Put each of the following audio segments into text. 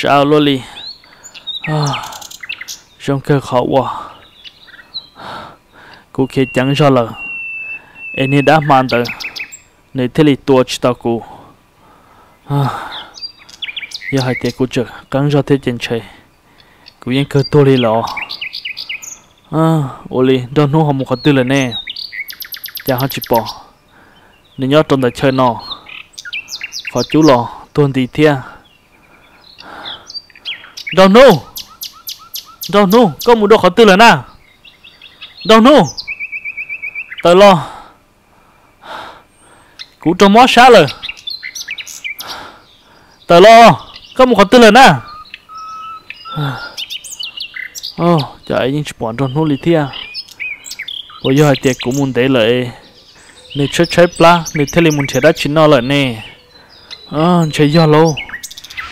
Sab luaj li, zoo kawg qhov uas kuv khiav ceev zog lawm, es niag dab hma ntawd nws thiaj li tua tsis tau kuv. Yog hais tias kuv tseem qeeb zog thiab ces ntshe kuv yeej kawg tuag li lawm os. Ua li Nraug Hnub ho mus qhov twg lawm ne? Cas ho tsis pom nws nyob rau ntawm chaw no? Qhov cub los tuag nti thiab. Nraug Hnub, Nraug Hnub, koj mus rau qhov twg lawm na? Nraug Hnub, tawm los, kuv raug mob sab lawm. Tawm los, koj mus qhov twg lawm na? Cas yeej tsis pom Nraug Hnub li thiab. Puas yog hais tias kuv mus ntev lawm, nws tshaib tshaib plab nws thiaj li mus nrhiav dab tsi noj lawm ne? Ntshe yog lauj.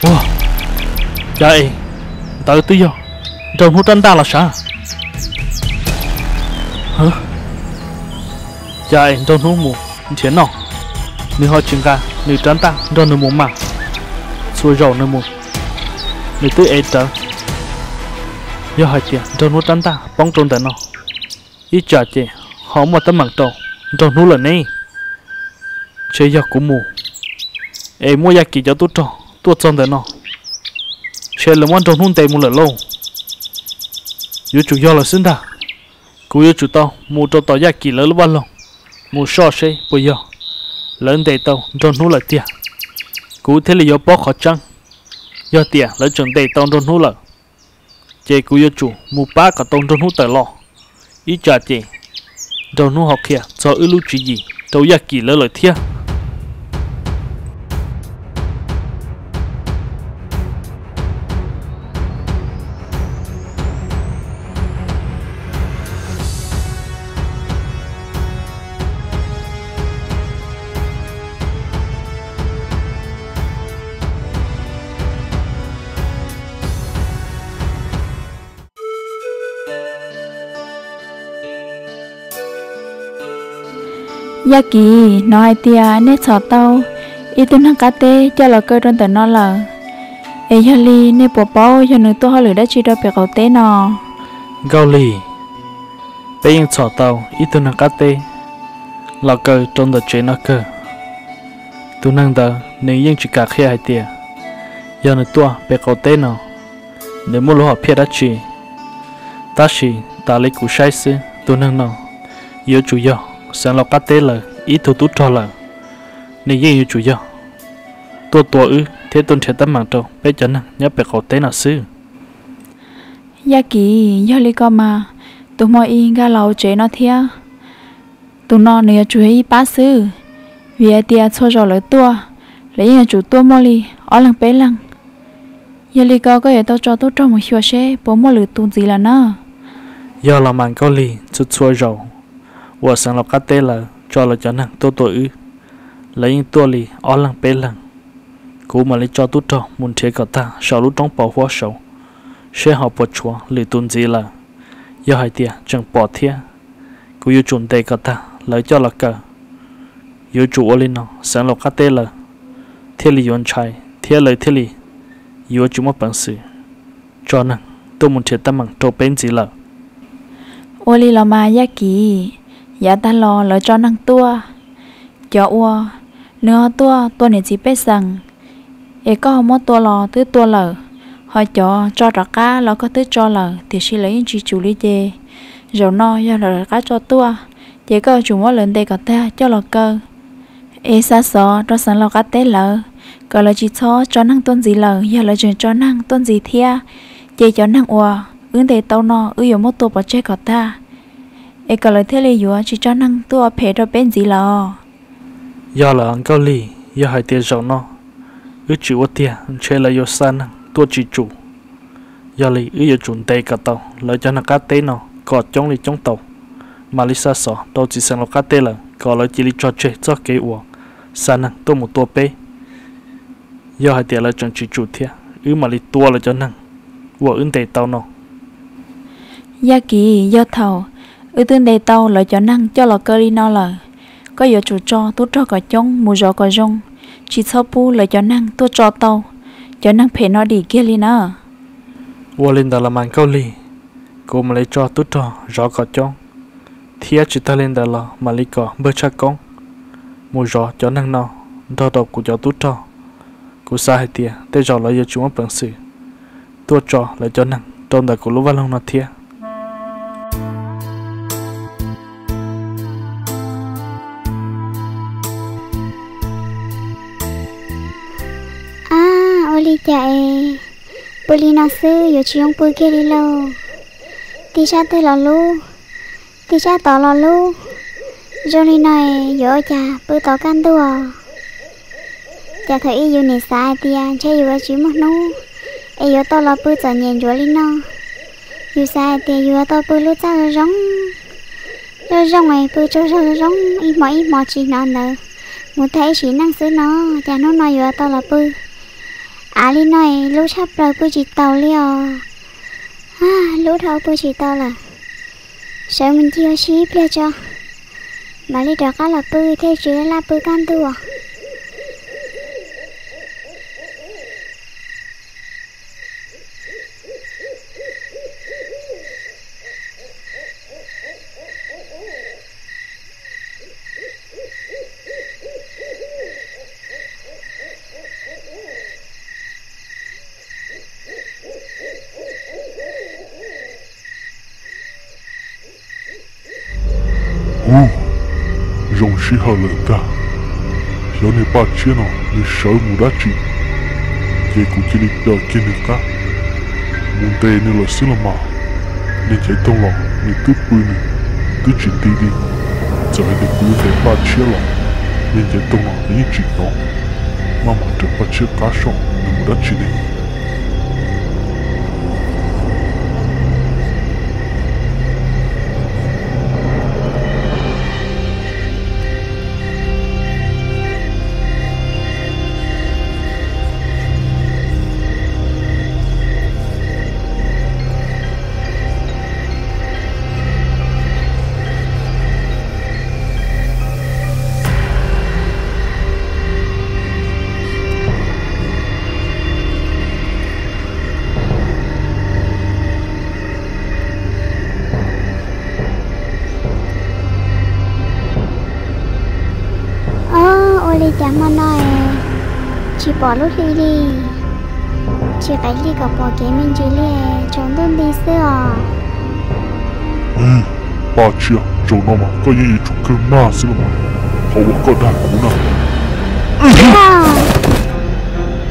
Ua cas es ntawd twb yog Nraug Hnub rab ntaj los sav? Cas es Nraug Hnub mus nrhiav noj, nws ho tsis nqa nws rab ntaj nrog nws mus mas? Txhua zaus nws mus, nws twb ev rawv. Yog hais tias Nraug Hnub rab ntaj poob rau ntawm no, ib tsam ces ho muaj teeb meem rau Nraug Hnub lawm ne. Ntshe yog kuv mus, es muaj Yaj Kim cov tub rog tuaj txog ntawm no, ntshe lawv muab Nraug Hnub ntes mus lawm lauj. Yuav tsum yog lawm xwb ntag. Kuv yuav tsum tau mus rau tom Yaj Kim lawv lub vaj loog, mus soj seb puas yog lawv ntes tau Nraug Hnub lawm tiag, kuv thiaj li yuav paub qhov tseeb. Yog tias lawv tseem ntes tau Nraug Hnub lawm, ces kuv yuav tsum mus pab kom tau Nraug Hnub tawm los, ib tsam ces Nraug Hnub ho qhia txog wb lub tswv yim rau Yaj Kim lawv lawm thiab. Yaj Kim, hnov hais tias nej txhom tau ib tug neeg qab teb coj los kaw rau ntawm no lawm, es yog li nej puas paub yog nws tuaj hauj lwm dab tsi rau pem qaum teb no? Nkauj Lig, peb yeej txhom tau ib tug neeg qab teb los kaw rau ntawm tsev no kawg. Tus neeg ntawd nws yeej tsis kam qhia hais tias yog nws tuaj pem qaum teb no nws muaj lub hom phiaj dab tsi. Tab sis tas li kuv saib xwb, tus neeg no yuav tsum yog xeev laus qab teb lawv ib tug tub rog lawm. Nws yeej yuav tsum yog tuaj tua wb thiab tuaj nrhiav teeb meem rau peb cov neeg nyob pem qaum teb no xwb. Yaj Kim, yog li ko mas tus hmo ib nkag los hauv tsev no thiab, tus no nws yuav tsum yog ib pab xwb, vim hais tias txhua zaus lawv tuaj, lawv yeej yuav tsum tuaj muaj li ob leeg peb leeg. Yog li ko koj yuav tau tso tub rog mus xyuas seb puas muaj lwm tus ntxiv lawm na. Yog los mas Nkauj Lig, txhua txhua zaus uas xeev laus qab teb lawv tso lawv cov neeg tuaj tua wb, lawv yeej tuaj li ob leeg peb leeg. Kuv mam li tso tub rog mus nrhiav kom tag saum lub roob pos huab saud, seb ho puas tshuav lwm tus ntxiv lawm. Yog hais tias tseem pom thiab, kuv yuav tsum ntes kom tag lawv coj los kaw. Yuav tsum ua li no xeev laus qab teb lawv thiaj li yuav ntshai thiab lawv thiaj li yuav tsis muaj peev xwm tso neeg tuaj mus nrhiav teeb meem rau peb ntxiv lawm. Ua li los mas Yaj Kim, yav tag los lawv tso neeg tuaj, cov uas nws ho tuaj tua niam txiv pej xeem, es koj ho muab tua los twb tua lawm, ho cov tso rov qab los koj twb tso lawm tiam sis lawv yeej tsis tsum li ces, zaum no yog lawv rov qab tso tuaj, ces koj yuav tsum muab lawv ntes kom tag coj los kaw. Es xa xov rau xeev laus qab teb lawv kom lawv tsis txhob tso neeg tuaj ntxiv lawm, yog lawv tseem tso neeg tuaj ntxiv thiab, ces cov neeg uas wb ntes tau no wb yuav muab tua pov tseg kom tag, es kom lawv thiaj li yuav tsis tso neeg tuaj ua phem rau peb ntxiv lawm. Yog lawm Nkauj Lig, yog hais tias zaum no wb tsis ua tiag ntshe lawv yuav xa neeg tuaj tsis tsum. Yog li wb yuav tsum ntes kom tau lawv cov neeg qab teb no kom coob li coob tau, mam li xa xov rau txiv xeev laus qab teb lawv kom lawv cia li tso tseg txoj kev uas xa neeg tuaj mus tua peb. Yog hais tias lawv tseem tsis tsum thiab, wb mam li tua lawv cov neeg uas wb ntes tau no. Yaj Kim, yog thaum wb twb ntes tau lawv cov neeg coj los kaw li no lawm, koj yuav tsum tso tub rog kom coob mus zov kom zoo, tsis txhob pub lawv cov neeg tuaj tso tau, cov neeg phem no dim kiag li na. Ua li ntawd los mas Nkauj Lig, kuv mam li tso tub rog zov kom coob, thiab tsis tag li ntawd los mam li kom npawg Tshaj Koob mus zov cov neeg no nrog rau kuv cov tub rog. Kuv xav hais tias tej zaum lawv yuav tsis muaj peev xwm tuaj tso lawv cov neeg rau ntawm kuv lub vaj loog no thiab. Ab, ua li cas es pw li no xwb yuav tsis zoo pw kiag li lauj? Tib sab twg los lub, tib sab tod los lub, zoo li no es yuav ua cas pw tau kaj ntug? Cas thaum ub yus nim xav hais tias ntshe yus yuav tsis muaj hnub es yuav tau los pw txom nyem ntsuav li no. Yus xav hais tias yus yuav tau pw lub txaj zoo zoo, zoo zoo es pw tsaug zog zoo zoo ib hmo ib hmo tsis hnov ntawd mus tag ib sim neej xwb no, cas hnub no yuav tau los pw av li no es lub tshaj plaws pw tsis taus li os. Lub dhau pw tsis tau lawm, sawv mus ncig ua si ib pliag tso, mam li rov qab los pw thiaj tsis laj pw kaj ntug. Hu, zoo sij hawm lawm ntag. Xyov niag Paj Tshiab no nws sawv mus dab tsi, ces kuv cia li caw kiag nws qab mus ntes nws lawm xwb los mas. Niag Ncaiv Toog los nws twb pw nws twb tsis ti li. Txawm hais tias kuv yuav ntes Paj Tshiab los, niag Ncaiv Toog no nws yeej tsis hnov. Maj mam raws Paj Tshiab qab soj nws mus dab tsi ne. Ob, ua li cas hmo no es tsis pom lub hli li, tsis qaiv hli kom pom kev me ntsis li, tsaus ntuj nti xwb os. Paj Tshiab, zaum no mas koj yeej yuav tsum kawg mag xwb los mas, qhov uas koj dag kuv na.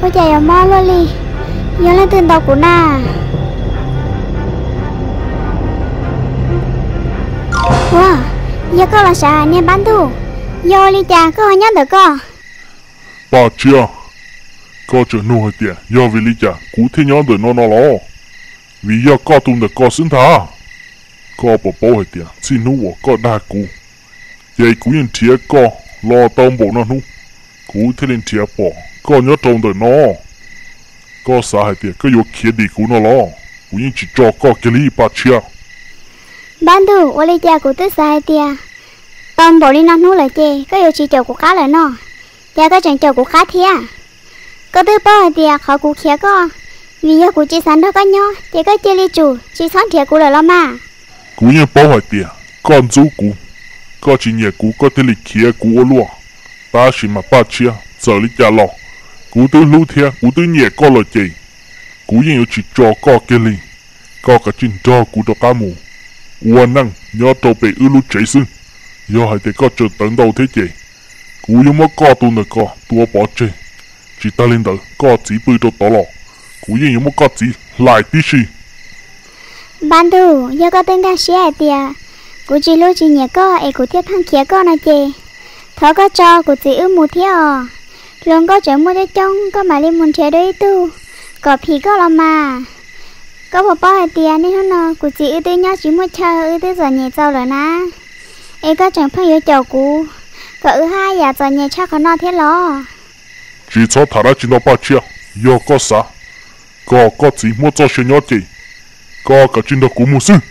Ua cas yuav mob luaj li, yog leej twg ntaus kuv na? Ua, yog koj los sav niag Npab Ntuj, yog ua li cas koj ho nyob ntawm ko? Paj Tshiab, koj tseem nug hais tias yog vim li cas kuv thiaj nyob ntawm no no los? Vim yog koj tus ntawm ko xwb ntag. Koj puas paub hais tias txij hnub uas koj dag kuv, ces kuv yeej nrhiav koj los tau npaum no hnub, kuv thiaj li nrhiav pom koj nyob rau ntawm no. Koj xav hais tias koj yuav khiav dim kuv no los? Kuv yeej tsis tso koj kiag li Paj Tshiab. Npab Ntuj, ua li cas kuv twb xav hais tias tau npaum li no hnub lawm ces koj yuav tsis caum kuv qab lawm no, cas koj tseem caum kuv qab thiab? Koj twb paub hais tias qhov kuv khiav koj, vim yog kuv tsis xav nrog koj nyob, ces koj cia li tsum tsis txhob nrhiav kuv lawm los mas. Kuv yeej paub hais tias koj ntxub kuv, koj tsis nyiam kuv koj thiaj li khiav kuv ua luaj. Tab sis mas Paj Tshiab, txawm li cas los kuv twb hlub thiab kuv twb nyiam koj lawm ces kuv yeej yuav tsis tso koj kiag li. Koj kav tsij nrog kuv rov qab mus ua neej nyob rau pem wb lub tsev xwb. Yog hais tias koj tseem tawv ntau thiab ces kuv yuav muab koj tus ntawm ko tua pov tseg. Tsis tag li ntawd koj txiv pw rau tod los kuv yeej yuav muab koj txiv hlais tib si. Npab Ntuj, yog koj twb nkag siab hais tias kuv tsis hlub tsis nyiam koj es kuv thiaj pheej khiav koj no ces thov koj tso kuv txiv wb mus thiab os. Hluas nkauj tseem muaj coob coob, koj mam li mus nrhiav dua ib tug kom phim koj los mas. Koj puas paub hais tias niaj hnub no kuv txiv wb twb nyob tsis muaj chaw, wb twb txom nyem txaus lawm na, es koj tseem pheej yuav caum kuv kom wb haj yam txom nyem tshaj qhov no thiab los? Tsis txhob tham dab tsi ntau Paj Tshiab, yog koj xav kom koj txiv muaj txoj sia nyob ces koj kav tsij nrog kuv mus xwb.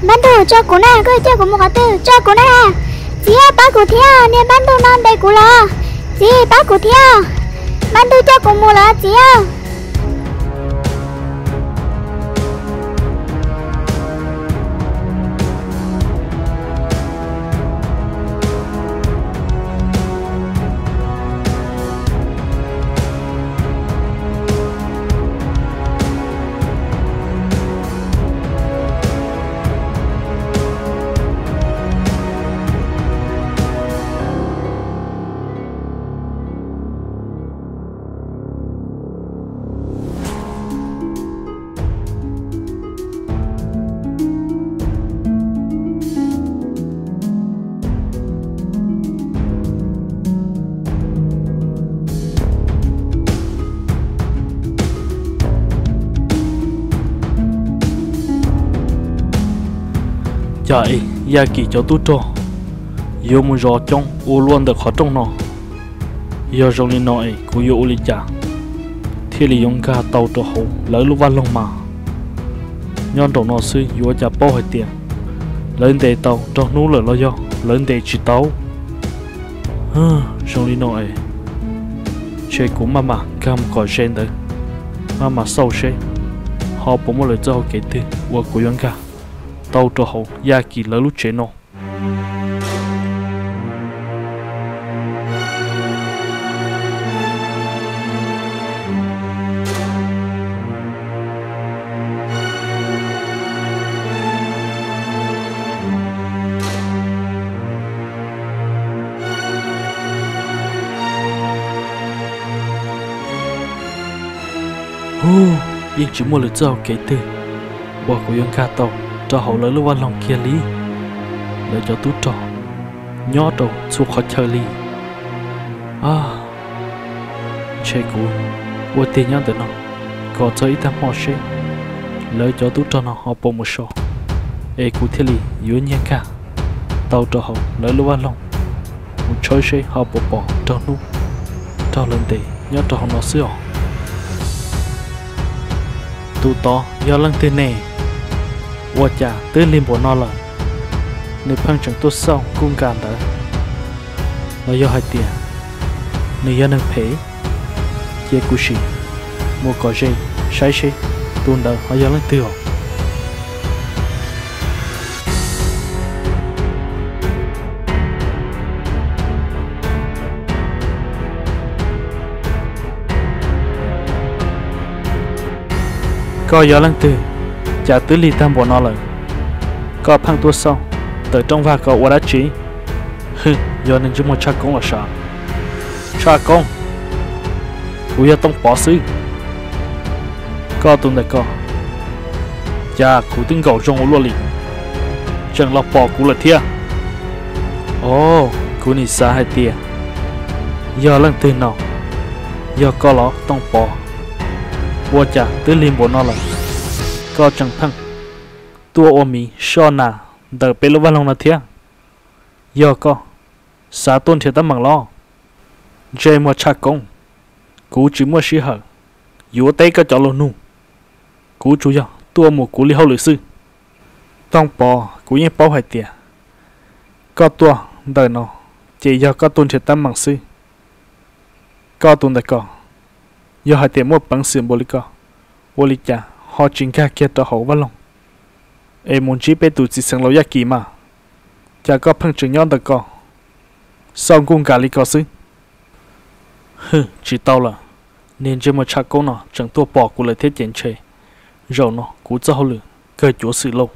Npab Ntuj, tso kuv na, koj coj kuv mus qhov twg, tso kuv na. Txiv, pab kuv thiab, niag Npab Ntuj no ntes kuv los. Txiv, pab kuv thiab. Mab Ntug coj kuv mus lawm txiv. Cas es Yaj Kim cov tub rog yuav mus zov coob ua luaj ntawm qhov rooj no? Yog zoo li no es kuv yuav ua li cas thiaj li yuav nkag tau rau hauv lawv lub vaj loog mas? Nyob nraum no xwb yuav ua cas paub hais tias lawv ntes tau raug hnub lawm los yog lawv ntes tsis tau? Zoo li no es ntshe kuv maj mam nkag mus kom ze ntawd, maj mam xauj seb ho puas muaj lawv txoj hau kev twg uas kuv yuav nkag tau rau hauv Yaj Kim lawv lub tsev no. Hu, yeej tsis muaj lwm txoj hau kev twg uas kuv yuav nkag tau rau hauv lawv lub vaj loog kiag li. Lawv cov tub rog nyob rau txhua qhov chaw li. Ntshe kuv ua tiag nyob ntawm no kom txog ib tag hmo seb lawv cov tub rog no ho puas mus so, es kuv thiaj li yuav nyiag nkag tau rau hauv lawv lub vaj loog, mus tshawb seb ho puas pom raug hnub raug lawv ntes nyob rau hauv no xwb os. Tus tod yog leej twg ne? Ua cas twb lig npaum no lawm, nws pheej tseem tuaj xauj nkuj nkas ntawd? Los yog hais tias nws yog neeg phem? Cia kuv sim mus kom ze saib seb tus ntawd ho yog leej twg os. Koj yog leej twg? Cas twb lig tag npaum no lawm, koj pheej tuaj xauj tawm rooj vag ko ua dab tsi? Hwm, yog neeg ntsej muag Tshaj Koob los sav. Tshaj Koob, kuv yog Tooj Pov xwb. Koj tus ntawm ko, cas kuv twb nkaum zoo ua luaj li, tseem los pom kuv lawm thiab. Os, kuv nim xav hais tias yog leej twg no. Yog koj los Tooj Pov? Ua cas twb lig npaum no lawm, koj tseem pheej tuaj ua miv soj nas ntawm peb lub vaj loog no thiab? Yog koj xav tuaj nrhiav teeb meem los? Ntsej muag Tshaj Koob, kuv tsis muaj sij hawm yuav teb koj cov lus nug, kuv tsuas yog tuaj mus kuv li hauj lwm xwb. Tooj Pov, kuv yeej paub hais tias koj tuaj ntawm no ces yog koj tuaj nrhiav teeb meem xwb. Koj tus ntawm ko, yog hais tias muaj peev xwm npaum li ko, ua li cas ho tsis nkag kiag rau hauv vaj loog es mus ntsib peb tus txiv xeev laus Yaj Kim mas? Cas koj pheej tseem nyob ntawm ko xauj nkuj nkas li ko xwb? Hwm, tsis tau lawm, niag ntsej muag Tshaj Koob no tseem tuaj pom kuv lawm thiab ces ntshe zaum no kuv txoj hauj lwm kawg cuav xwm lauj,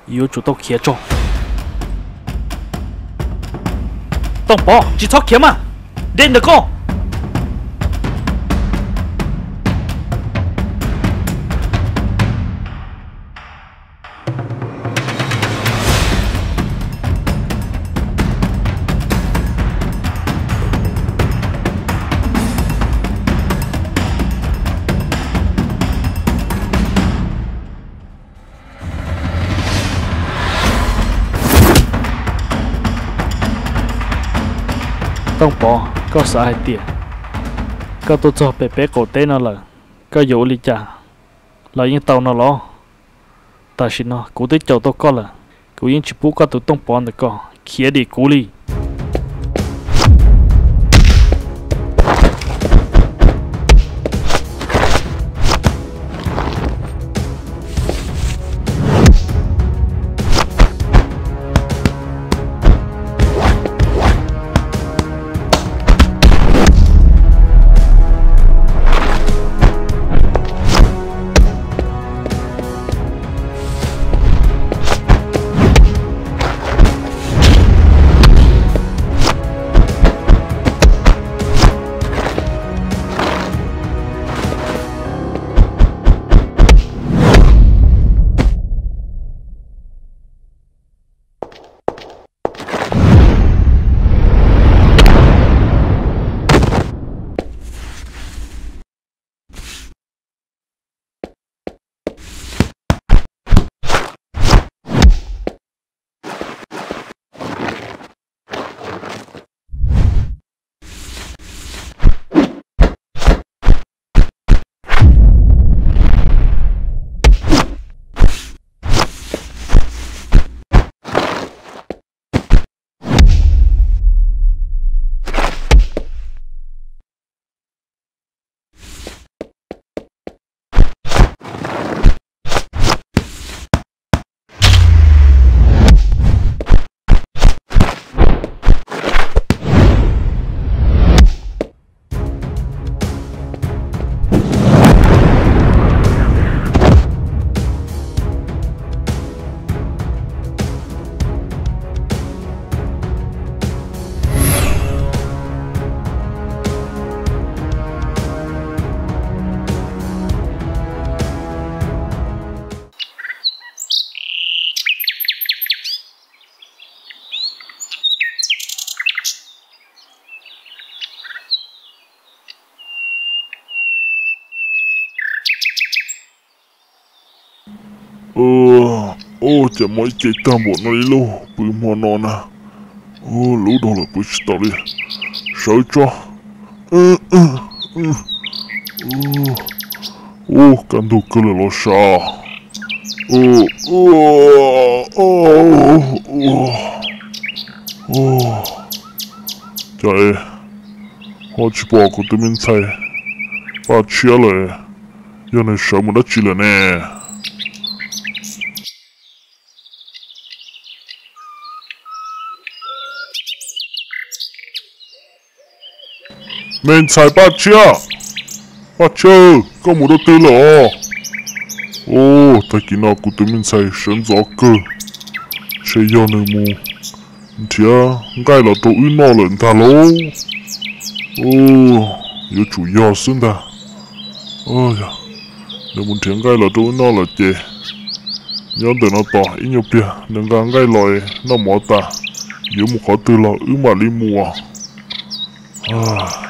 yuav tsum tau khiav tso. Tooj Pov, tsis txhob khiav mas, de ntawm ko. Tooj Pov, koj xav hais tias koj tuaj txog pem peb qaum teb no lawm, koj yuav ua li cas los yeej tau no los? Tam sim no kuv twb caum tau koj lawm, kuv yeej tsis pub koj tus Tooj Pov ntawm ko khiav dim kuv li. Ua cas muaj ib ce tag npaum no li lauj, pw hmo no na. Lub dog lawm pw tsis tau li. Sawv tso. Ub, kaj ntug kawg lawm los sav. Cas ho tsis pom kuv tus me ntxhais Paj Tshiab lawm? Yog nws sawv mus dab tsi lawm ne? Me ntxhais Paj Tshiab, Paj Tshiab, koj mus rau twg lawm os? Ub, tag kis no kuv tus me ntxhais sawv ntxov kawg, ntshe yog nws mus nrhiav nqaij los rau wb noj lawm ntag lauj. Yuav tsum yog xwb ntag. Nws mus nrhiav nqaij los rau wb noj lawm ces nyob ntawm no tos ib nyuag pliag nws nqa nqaij los noj mov tas, yuav mus qhov twg los wb mam li mus os.